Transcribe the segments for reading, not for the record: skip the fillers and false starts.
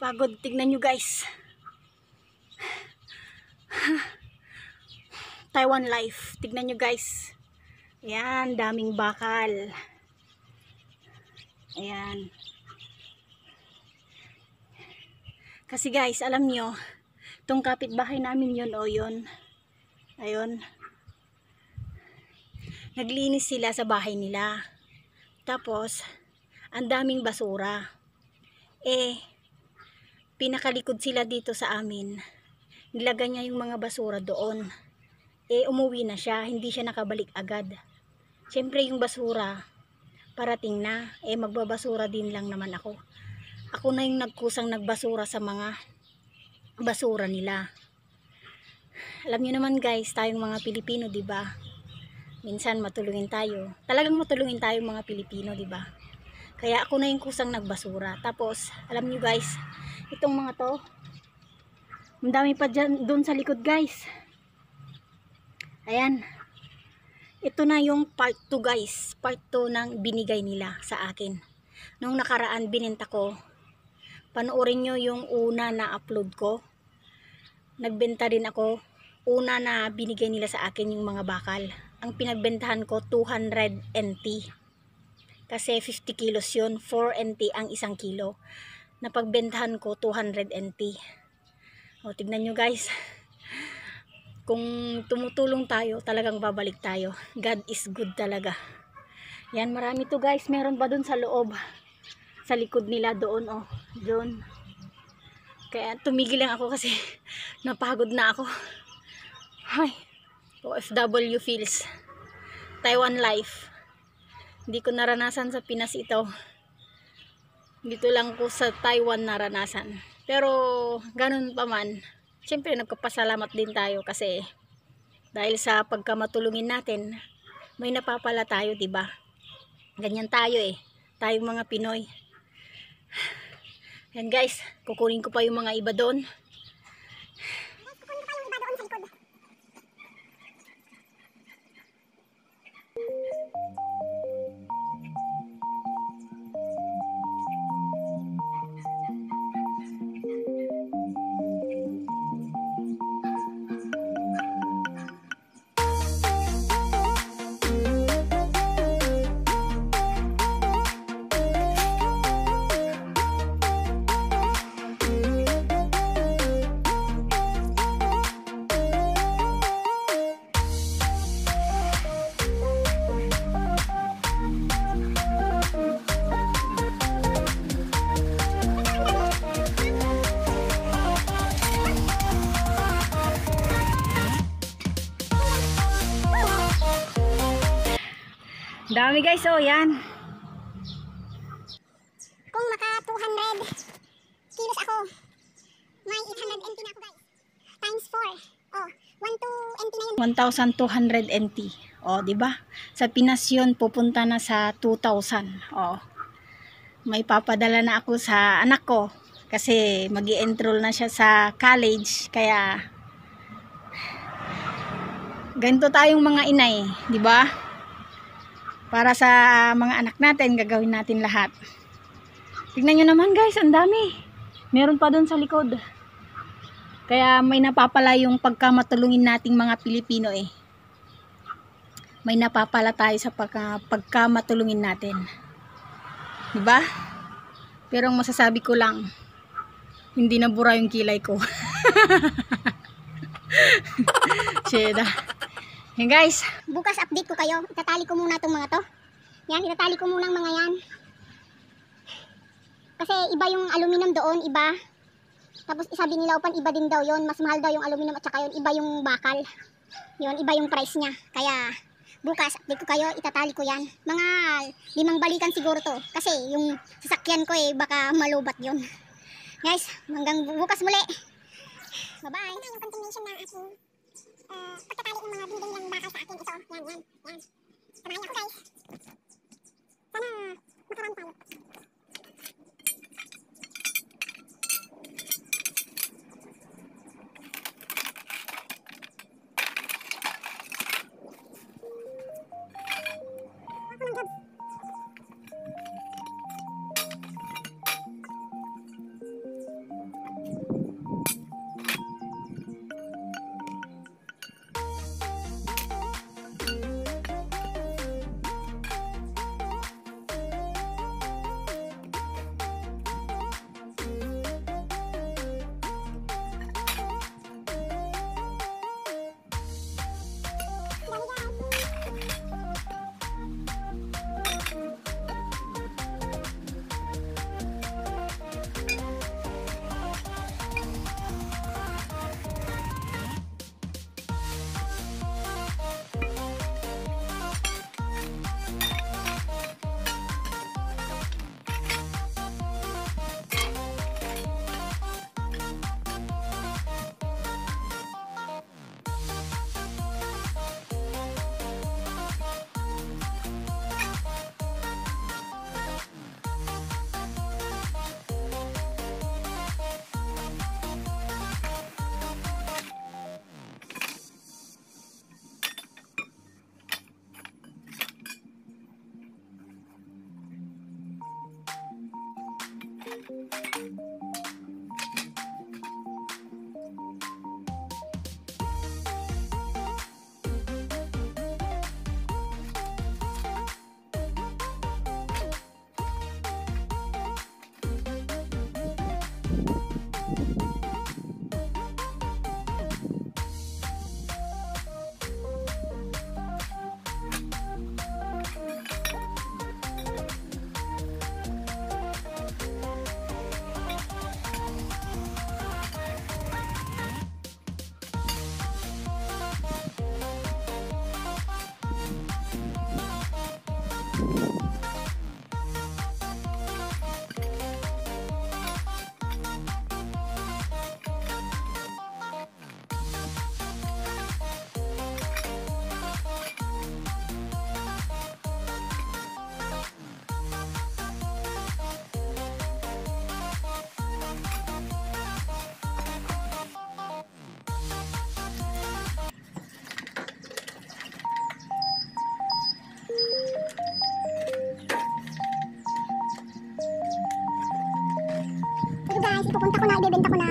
Nakakapagod. Tignan nyo guys. Taiwan life. Tignan nyo guys. Ayan, daming bakal. Ayan. Kasi guys, alam nyo, itong kapitbahay namin yun o yun. Ayun. Naglinis sila sa bahay nila. Tapos, ang daming basura. Pinakalikod sila dito sa amin. Nilagay niya yung mga basura doon. Umuwi na siya. Hindi siya nakabalik agad. Siyempre yung basura, parating na. Magbabasura din lang naman ako. Ako na yung nagkusang nagbasura sa mga basura nila. Alam niyo naman guys, tayong mga Pilipino, 'di ba? Minsan matulungin tayo. Talagang matulungin tayo mga Pilipino, 'di ba? Kaya ako na yung kusang nagbasura. Tapos, alam niyo guys, itong mga to, ang dami pa dyan, doon sa likod guys. Ayan. Ito na yung part 2 guys. Part 2 ng binigay nila sa akin. Nung nakaraan binenta ko. Panoorin nyo yung una na upload ko. Nagbenta rin ako. Una na binigay nila sa akin yung mga bakal. Ang pinagbentahan ko 200 NT. Kasi 50 kilos yun. 4 NT ang isang kilo. Napagbentahan ko 200 NT. O tignan nyo guys. Kung tumutulong tayo, talagang babalik tayo. God is good talaga. Yan, marami to guys. Meron pa dun sa loob. Sa likod nila doon, oh. Doon. Kaya tumigil lang ako kasi napagod na ako. Ay, OFW feels. Taiwan life. Hindi ko naranasan sa Pinas ito. Dito lang ko sa Taiwan naranasan. Pero, ganun pa man. Siyempre nagpapasalamat din tayo kasi dahil sa pagkamatulungin natin, may napapala tayo, 'di ba? Ganyan tayo tayong mga Pinoy. Yan guys, kukunin ko pa yung mga iba doon. Dami guys, oh yan. Kung maka 200 kilos ako, may 800 NT na ako guys. Times 4. Oh, 12 NT na yun. 1,200 NT. Oh, 'di ba? Sa Pinas 'yun pupunta na sa 2,000. Oh. May papadala na ako sa anak ko kasi magi-enroll na siya sa college, kaya ganito tayong mga inay, 'di ba? Para sa mga anak natin, gagawin natin lahat. Tignan nyo naman guys, ang dami. Meron pa doon sa likod. Kaya may napapala yung pagkamatulungin nating mga Pilipino May napapala tayo sa pagkamatulungin natin. Diba? Pero ang masasabi ko lang, hindi nabura yung kilay ko. Cheda. Yan guys. Bukas update ko kayo. Itatali ko muna itong mga to. Yan, itatali ko muna ang mga yan. Kasi iba yung aluminum doon, iba. Tapos sabi nila upan, iba din daw yon. Mas mahal daw yung aluminum at saka yun, iba yung bakal. Yun, iba yung price niya. Kaya bukas update ko kayo, itatali ko yan. Mga 5 balikan siguro to. Kasi yung sasakyan ko baka malubat yun. Guys, hanggang bukas muli. Bye-bye. Ito yung continuation na aking pagtatali ng mga binigay nilang bakal sa akin. Ito, yan. Samahan niyo ako guys. Sana makarami tayo. guys, ipupunta ko na, ibebenta ko na.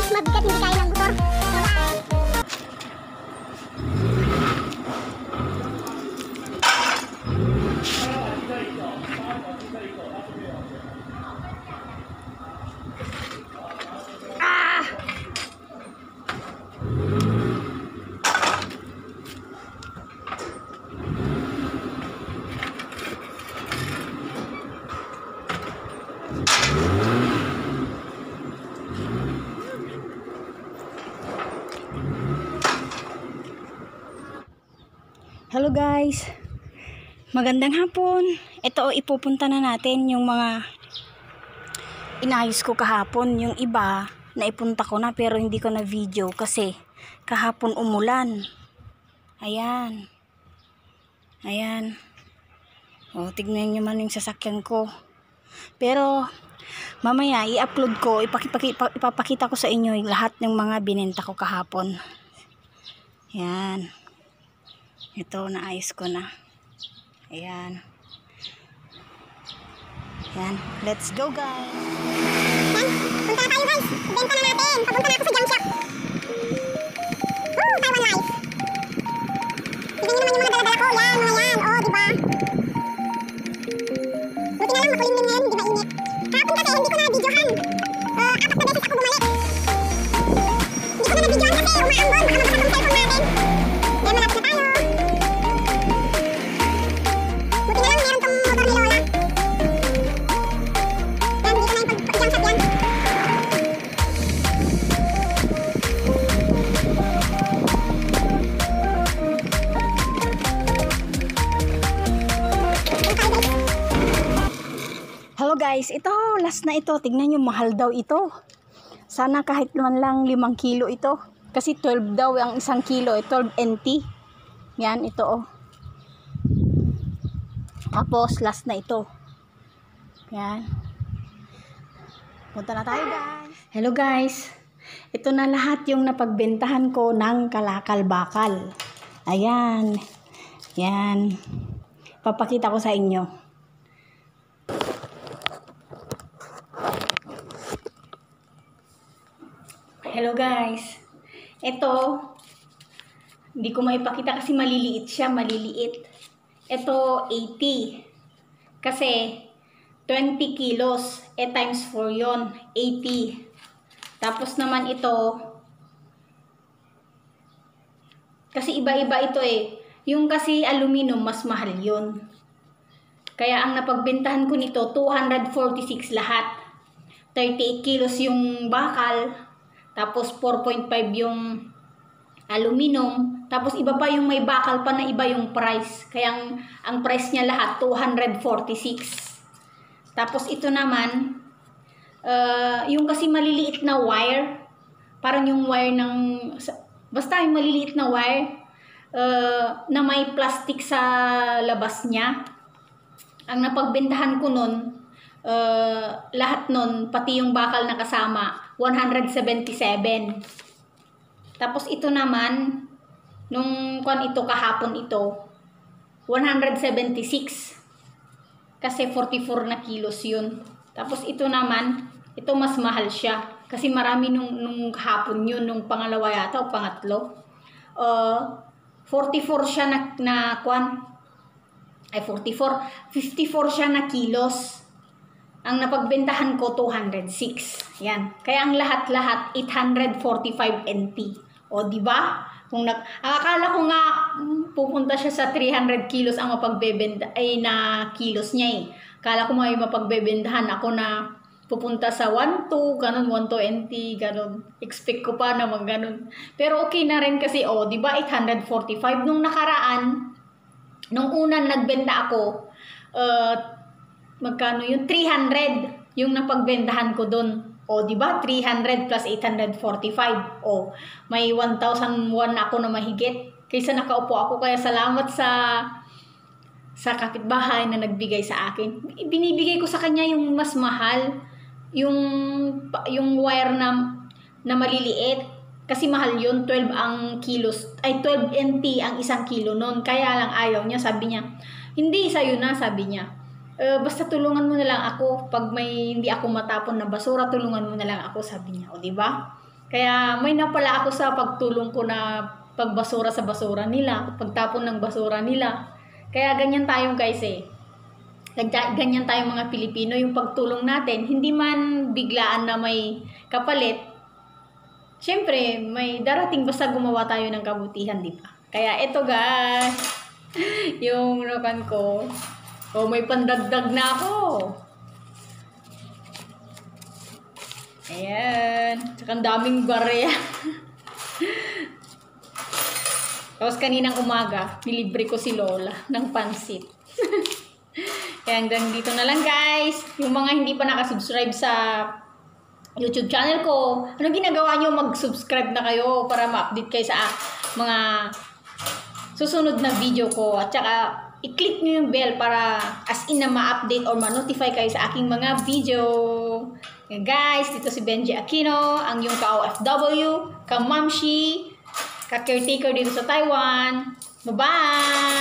Mabigat, hindi kaya ng motor. Bye-bye! Hello guys, magandang hapon. Ito ipupunta na natin yung mga inayos ko kahapon. Yung iba na ipunta ko na pero hindi ko na video kasi kahapon umulan. Ayan. Ayan. O, tignan nyo man yung sasakyan ko. Pero mamaya i-upload ko, ipapakita ko sa inyo yung lahat ng mga binenta ko kahapon. Ayan. Ito, naayos ko na. Ayan. Ayan. Let's go, guys. Yan, punta na tayo guys. Benta na natin. Papunta na ako sa junk shop. Taiwan Life. Tignan nyo naman yung mga dala-dala ko. Yan, mga yan. Oh, diba? Buti na lang makulimlim na yan, hindi mainit. Kahapon kasi hindi ko na videohan. 4 na beses ako bumalik. Hindi ko na videohan kasi umaambon. Baka mabasak ang cellphone natin. Yan, malapit na tayo. Buti na lang meron tong motor ni Lola. Yan, dito na yung junk shop yan. Hello guys, ito, last na ito. Tignan nyo, mahal daw ito. Sana kahit man lang 5 kilo ito. Kasi 12 daw ang 1 kilo, 12 NT. Yan, ito oh. Tapos, last na ito. Yan. Punta na tayo guys. Hello guys. Ito na lahat yung napagbentahan ko ng kalakal-bakal. Ayan. Yan. Papakita ko sa inyo. Hello guys. Ito, hindi ko maipakita kasi maliliit siya, maliliit. Ito, 80. Kasi, 20 kilos, times 4 yon, 80. Tapos naman ito, kasi iba-iba ito eh. Yung kasi aluminum, mas mahal yon. Kaya ang napagbentahan ko nito, 246 lahat. 38 kilos yung bakal. Tapos 4.5 yung aluminum. Tapos iba pa yung may bakal pa na iba yung price. Kaya ang price niya lahat 246. Tapos ito naman yung kasi maliliit na wire. Parang yung wire ng basta yung maliliit na wire na may plastic sa labas niya. Ang napagbentahan ko nun lahat nun, pati yung bakal na kasama, 177. Tapos ito naman, nung ito kahapon ito, 176. Kasi 44 na kilos yun. Tapos ito naman, ito mas mahal siya. Kasi marami nung kahapon yun, nung pangalawa yata o pangatlo. 44 siya na 54 siya na kilos. Ang napagbentahan ko 206. Yan. Kaya ang lahat-lahat 845 NT. O di ba? Akala ko nga pupunta siya sa 300 kilos ang mapagbebenta ay na kilos niya eh. Akala ko may mapagbebendahan ako na pupunta sa 1-2, ganun, 120, ganun. Expect ko pa na ganun. Pero okay na rin kasi, di ba 845 nung nakaraan, nung una nagbenta ako, magkano yun? 300 yung napagbendahan ko doon. Di ba? 300 plus 845. May 1,001 ako na mahigit. Kaysa nakaupo ako, kaya salamat sa kapitbahay na nagbigay sa akin. Binibigay ko sa kanya yung mas mahal, yung wire na maliliit. Kasi mahal yun, 12 ang kilos, 12 NT ang isang kilo nun. Kaya lang ayaw niya, sabi niya, hindi, sa'yo na, sabi niya. Basta tulungan mo na lang ako, pag may hindi ako matapon na basura, tulungan mo na lang ako, sabi niya. Di ba? Kaya may napala ako sa pagtulong ko na pagbasura sa basura nila, pagtapon ng basura nila. Kaya ganyan tayo guys ganyan tayong mga Pilipino, yung pagtulong natin, hindi man biglaan na may kapalit, syempre, may darating basta gumawa tayo ng kabutihan, di ba? Kaya ito guys, yung nakan ko, may pandagdag na ako. Ayan, tsaka ang daming barya. Tapos kaninang umaga, nilibre ko si Lola ng pansit. Kaya hanggang dito na lang guys. Yung mga hindi pa nakasubscribe sa YouTube channel ko, ano ginagawa nyo? Mag-subscribe na kayo para ma-update kayo sa mga susunod na video ko. At saka, i-click nyo yung bell para as in na ma-update or ma-notify kayo sa aking mga video. Guys, dito si Benji Aquino, ang yung ka-OFW, ka-Mamshi, ka-caretaker dito sa Taiwan. Bye-bye!